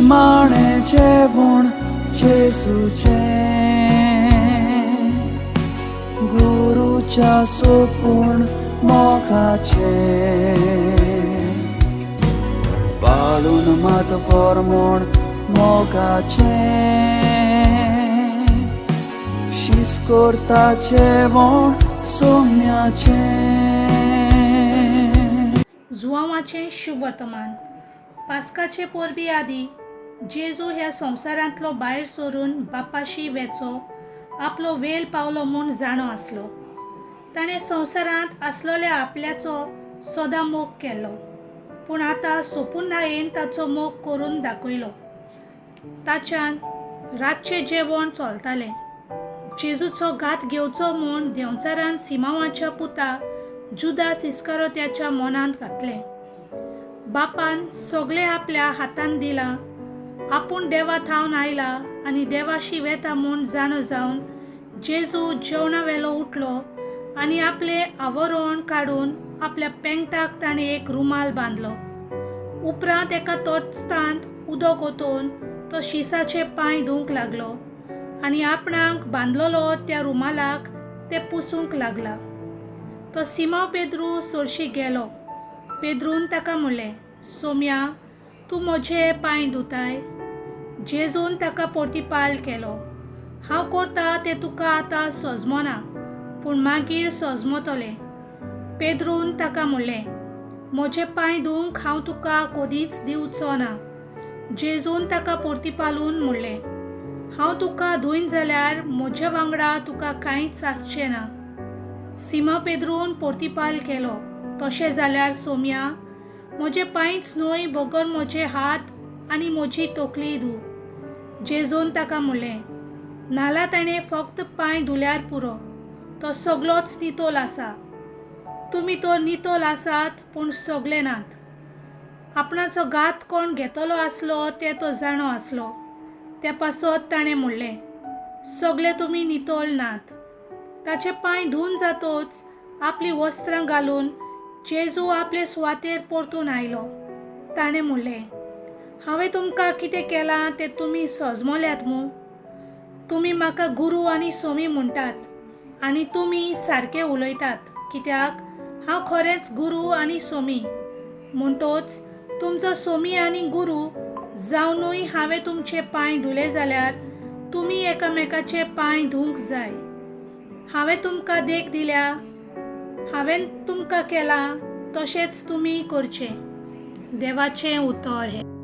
निमाणें जेवण जेजूचें, गुरूच्या सोपूण मोगाचें, पाळून मात फॉर्मोण मोगाचें, शीस करता जेवण सोम्याचें. जुआंवाचें शुभवर्तमान. पास्काचे परबी आदी जेजू ह्या संवसारांतलो भायर सरून बापाशी वेचो आपलो वेल पावलो म्हूण जाणो आसलो. ताणें संवसारांत आसलेल्या आपल्याचो सदां मोग केलो, पूण आतां सोपुर्णायेन ताचो मोग करून दाखयलो. ताच्यान रातचें जेवण चलतालें. जेजूचो घात घेवचो म्हूण देंवचारान सिमांवाच्या पुता जुदास इस्कारोत्याच्या मनांत घातलें. बापान सगळें आपल्या हातांत दिलां, आपूण देवा थावन आयला आनी देवाशी वेता म्हूण जाणो जावन जेजू जेवणा वेलो उठलो आनी आपलें आवरण काडून आपल्या पेंगटाक ताणें एक रुमाल बांदलो. उपरांत एका तोस्तांत उदक ओतोवन तो शिसाचे पांय धुवंक लागलो आनी आपणाक बांदलेलो त्या रुमालाक ते पुसूंक लागला. तो सिमांव पेद्रू सरशी गेलो. पेद्रून ताका म्हणलें, सोम्या, तूं म्हजे पांय धुताय? जेजून ताका परतीपाल केलो, हांव करता तें तुका आतां सजमना, पूण मागीर सजमतलें. पेद्रून ताका म्हणलें, म्हजे पांय धुवंक हांव तुका कदींच दिवचो ना. जेजून ताका परतीपालून म्हणलें, हांव तुका धुयन जाल्यार म्हज्या वांगडा तुका कांयच आसचें ना. सिमा पेद्रून परतीपाल केलो, तशें जाल्यार सोम्या, म्हजे पांयच न्हय बगर म्हजे हात आनी म्हजी तकलीय धू. जेजून ताका म्हणलें, नाला ताणें फक्त पांय धुल्यार पुरो, तो सगलोच नितोल आसा. तुमी तर नितोल आसात, पूण सगले नात. आपणाचो घात कोण घेतलो आसलो तें तो जाणो आसलो. त्या पासत ताणें म्हणलें, सगले तुमी नितोल नात. ताचे पांय धुवन जातोच आपलीं वस्त्रां घालून जेजू आपले सुवातेर परतून आयलो. ताणें म्हणलें, हांवें तुमकां कितें केलां तें तुमी सजमल्यात मूं? तुमी म्हाका गुरू आनी सोमी म्हणटात आनी तुमी सारके उलयतात, कित्याक हांव खरेंच गुरू आनी सोमी. म्हणटोच तुमचो सोमी आनी गुरू जावनूय हांवें तुमचे पांय धुले जाल्यार तुमी एकामेकाचे पांय धुवंक जाय. हांवें तुमकां देख दिल्या, हांवें तुमकां केलां तशेंच तुमी करचें. देवाचें उतर हें.